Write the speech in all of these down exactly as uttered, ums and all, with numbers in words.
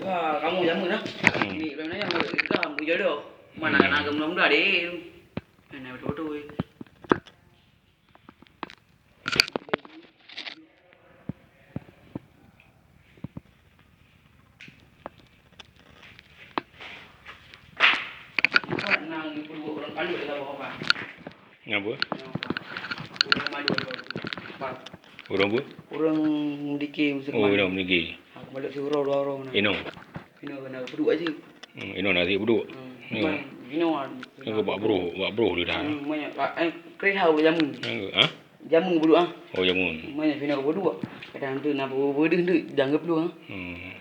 Wah, kamoe jameun lah. Hmm. Ni, bagaimana yang boleh kita, kamoe jodoh. Mana Hmm. nak ke muda-muda deh. Mana betul-betul. Nyan peue? Ureueng peue? Ureueng meudike meuseukeuman. Oh, ureueng meudike. Ha, keumalot siuroe dua uroe na. Inoe. Inoe na peuduek aja. Hmm, inoe na peuduek. Hmm. Inoe. Inoe. Inoe bak broh, bak broh lé dah. Hmm, banyak. Ka, eh, keu hau jameun. Ha? Jameun peuduek ah. Oh, jameun. Banyak pinoe peuduek. Kadang tu na peuduek tu jangan peuluh ah. Hmm.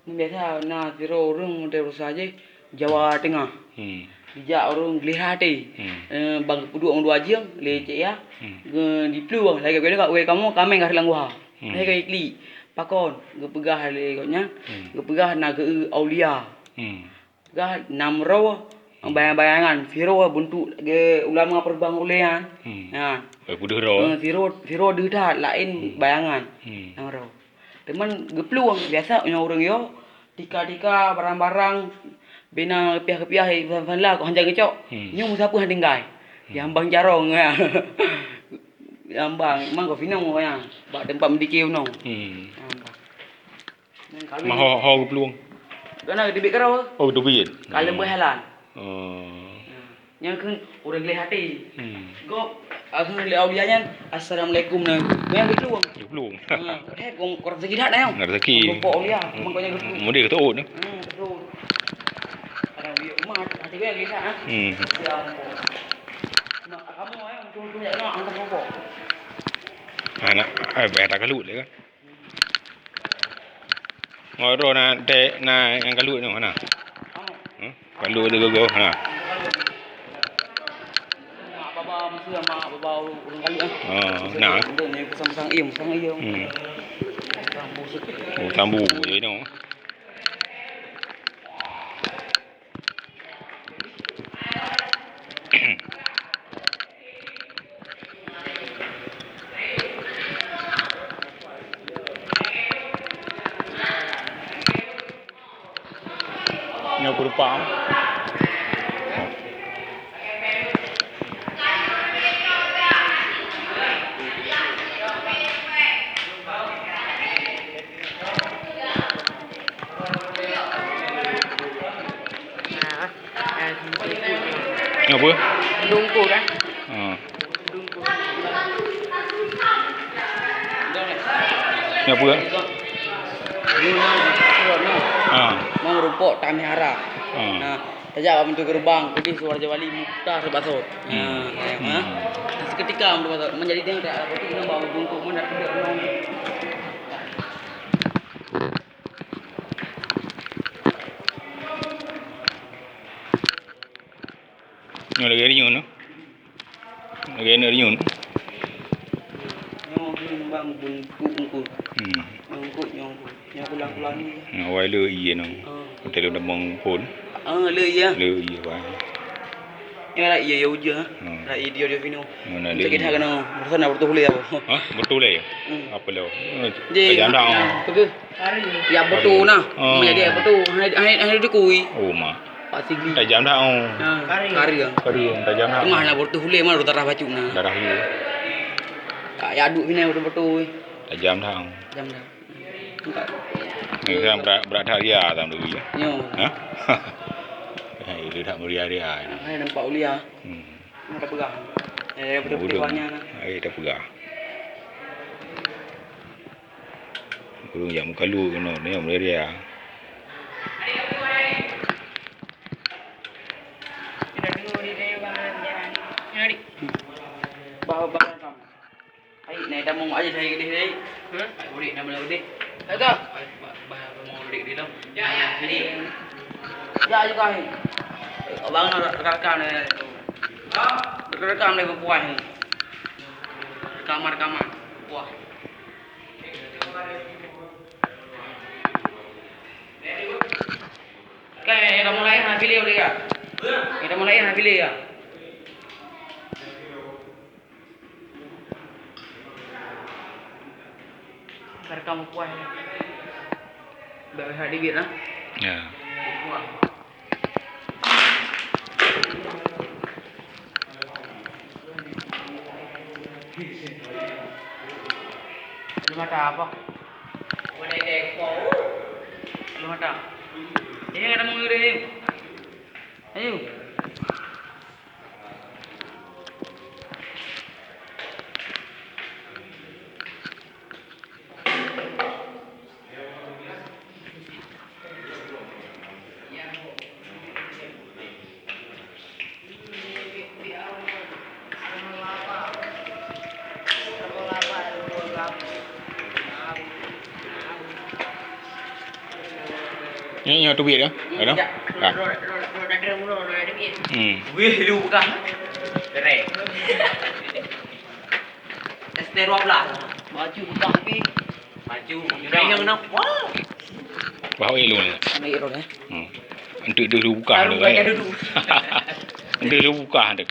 Biasa na sidroe ureueng dari usaha je Jawa Tengah. Hmm. Dijak ureueng geuliha até. Hmm. Eh, bang peuduek ngon dua jeueng lé cek ya. Hmm. Ge-, diplueng lagèe-lagèe ka wei kamoe kameng ka lam guha. Hmm. Lagèe klik. Pakon geupeugah lé gobnyan, Hmm. geupeugah na geu aulia. Hmm. Peugah nam roh, Hmm. bayang-bayangan, sidroe beuntuk lagèe ulama peureumbang ulèe nyan. Hmm. Nyan. Eh, peuduek roh. Eh, sidroe, sidroe deuh that, laén Hmm. bayangan. Hmm. Nam roh. Teuma geuplueng, biasa nyoe ureueng yo, tika-tika, barang-barang, bina geupiah-geupiah, eh, fan-fan lah, kok hanjeuet geucok. Hmm. Nyoe meusapeue han tinggai. Hmm. Nyang bang carông, ya. Nyang bang, memang kok sinong, ya. Bak teumpat meudike unoe. Hmm. Nyang bang. Nyan kalu. Mah ho, ho geuplueng. Gana geuteubiet keudroe. Oh, geuteubiet. Ka leumbeh jalan. Oh. Nyan keuh ureueng gleh até. Hmm. Gob, ah, lé aulia nyan, "Assalamualaikum," na. Nyan geuplueng. Geuplueng. Ha, eh, kong, kong rezeki that na nyoe. Rezeki. Kong pok aulia, hmm. Makanya geuplueng. Mudeh geuteuôt, eh. Hmm, betul. Kadang di rumah, hati gue gleh that, ah. Hmm. Ya ampun. Mak, kamu, eh, untung-untung jak nyoe, angkat rokok. Anak, eh, bayar tak kalut dia kan. Ngon droe na, teh, na nyang kalut nyoe, na? Hmm? Kalut di gogoh, na? Mak baba meusu, mak baba ureueng kalut, eh. Oh, na. Meusu, ni peusang-peusang iem, peusang iem. Hmm. Peusang bu. Oh, sambu, ye, no. Nyoe peurupa. Apa? Dungku kan? Ha. Dungku. Apa? Ha. Mau rupok tami harap. Ha. Nah, tajak bak pintu gerbang, kudih suara jawali muta sebasot. Hmm. Nah, ha. Hmm. Seketika muta sebasot. Menjadi dia tak apa tu, kena bawa dungku mana tidak. Nyoe lagèe rinyueng tu. Lagèe aneuk rinyueng tu. Nyoe bang bungkuk-bungkuk. Hmm. Bungkuk nyoe. Nyoe kulang-kulang ni. Nyoe awai le ié nyoe. Oh. Hotel udah bangun pun. Ah, le ié. Le ié wai. Nyoe lah ié ya uja. Hmm. Lah ié dia dia fino. Mana le? Kita kena. Masa nak bertuh le apa? Hah? Bertuh le? Hmm. Apa le? Jadi, tajam dah. Ya, betul nah. Oh. Menjadi betul. Hai hai hai dikui. Oh, mak. Pak Sigli. Tajam dah, oh. Ha, kari. Kari, ah. Kari, oh, tajam dah. Tengah nak bertuh ulé mana darah bacut nah. Darah ulé. Tak ya aduk sini betul-betul. Tajam dah, oh. Tajam dah. Nampak? Ni kan berat, berat dah dia dalam dulu ya. Nyo. Ha? Hai, dia tak meriah-riah. Hai nampak ulia. Hmm. Ada pegang. Eh, ada pegang. Hai, ada pegang. Ureueng jak meukalu keunoe, nyoe meuria. Bah, bah, bah. Ai, nai tamong aja saya gede, hai. Hmm? Ai, udik nama udik. Ada. Ai, bah, bah, mau udik di dalam. Ya, ya, jadi. Ya, juga, hai. Abang nak rekam ni. Ha? Rekam ni berpuas ni. Rekaman-rekaman. Wah. Kan, eh, dah mulai hana pilih udah ya? Eh, dah mulai hana pilih ya? Rekam kuah ya. Rehat dikit lah. Ya. Belum ada apa? Belum ada. Ini ada mengirim. Ayo. Nyoe, nyoe teubiet ya? Ada? Ah. Hmm. Wih, lu bukan. Keren. S T dua belas. Baju bukan habis. Baju. Kena, kena. Wah. Wah, eh, lu ni. Ambil roll, eh. Hmm. Untuk dulu buka tu, eh. Dulu buka tu.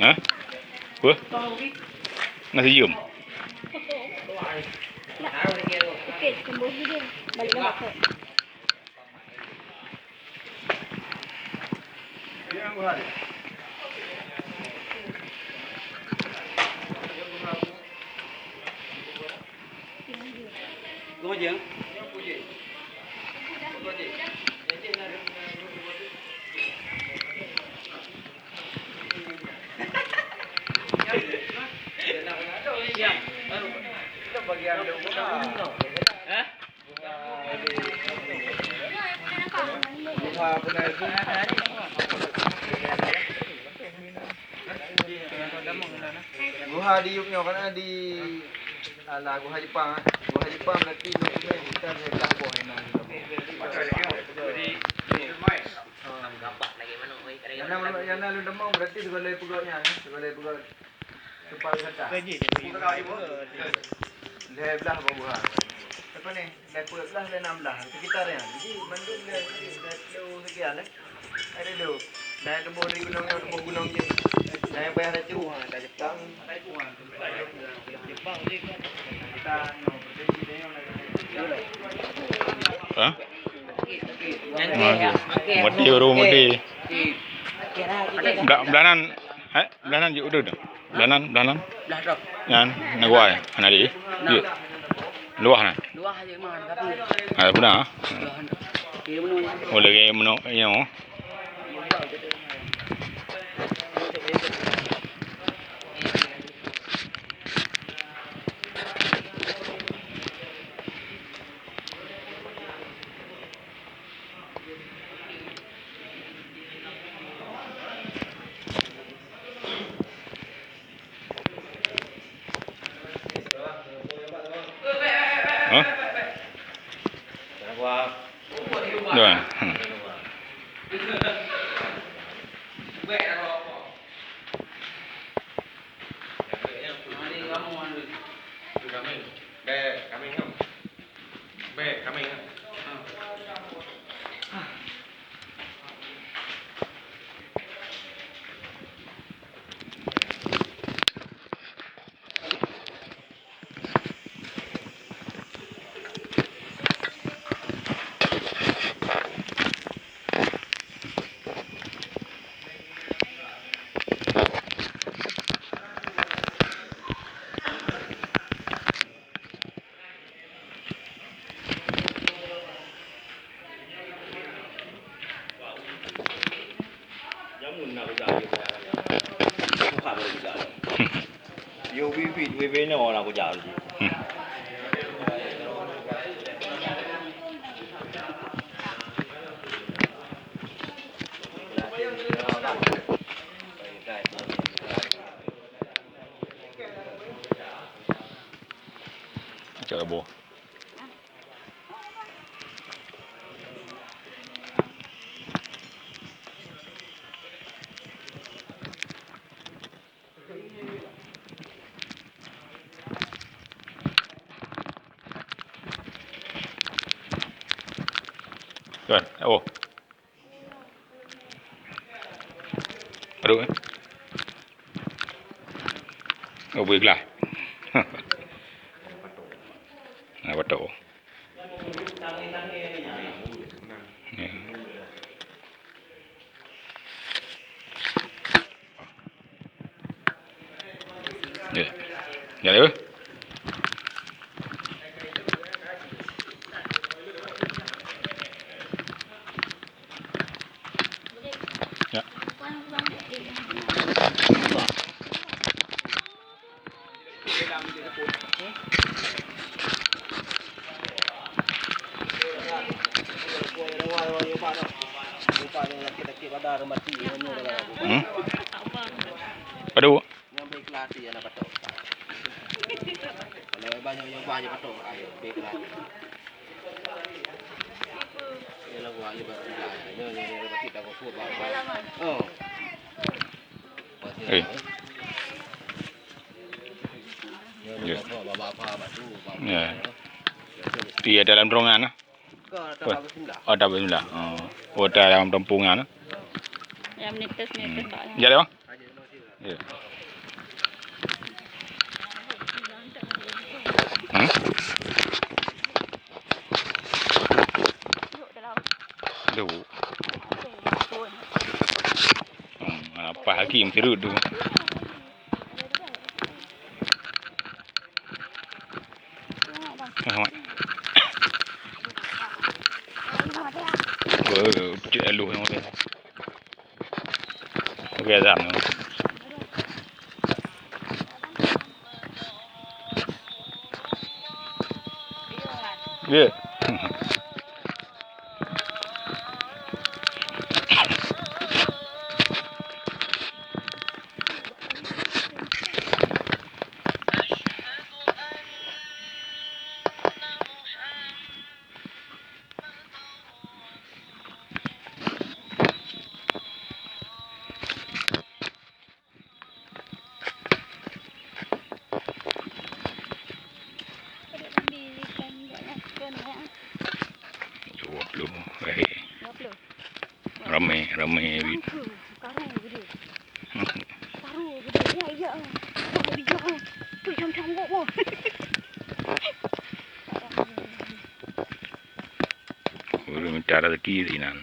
Hah? Apa? Nasi jum. Balik dah. Guha di Yub nyoe kan di, alah, guha Jepang, ah. Guha Jepang berarti nyoe bukan, bukan saya tak boh yang nak. Yang nak, yang nak lu demam berarti segala pegawai, segala pegawai. Lhèe blah bak buha. Apa ni? Lhèe peuet blah, lhèe nam blah. Sekitar nyan. Jadi, mandum lhèe, lhèe ploh sekian, eh. Ada tu. Dah teuboh dari gunong nyoe, teuboh gunong jih. Dah payah dah cu. Ha? Mati baru mati. Bla-, belahan, eh? Belahan jeuet udeueng. Belahan, belahan. Blah droe. Nyan, na guai, hana di. Nah. Jeuet. Luah na. Luah aja mah, tapi. Ada pun dah. Luah. Dia menung. Oh, lagi menung, ya. Hah? Dah. Hmm. Ka boh. Kan, oh. Aduh, eh. Oh, boleh gelah. Nah, batok. Ya. Ya. Ya, ya. Ya. Hmm? Aduh. Nyang bèk lati aneuk patok. Kalau banyak nyang bah je patok, ayo, bèk lati. Yalah, wah, ibarat kita. Nyo, nyo, nyo, kita kok, bah, bah. Oh. Eh. Nyo, nyo, bah, bah, bah, bah, bah, tu, bah, bah, Ya. Iya, dalam terowongan, ah. Ka, Wah. Tabak bismillah. Oh, tabak bismillah. Oh. Oh, dalam terowongan, ah. Ya, menetes, menetes, Hmm. Pak. Ya, dah, Bang? Ya. Hmm? Duh. Hmm, apa lagi yang serut tu? Wah, cek aluh yang boleh. Okey, dah. Ya. Dua puluh. Eh. Dua puluh. Ramai, ramai. Karu gede. Karu gede. Ya, ya. Wah, bijak, ah. Tu macam-macam, wah, wah. Ureueng minta rezeki sinan.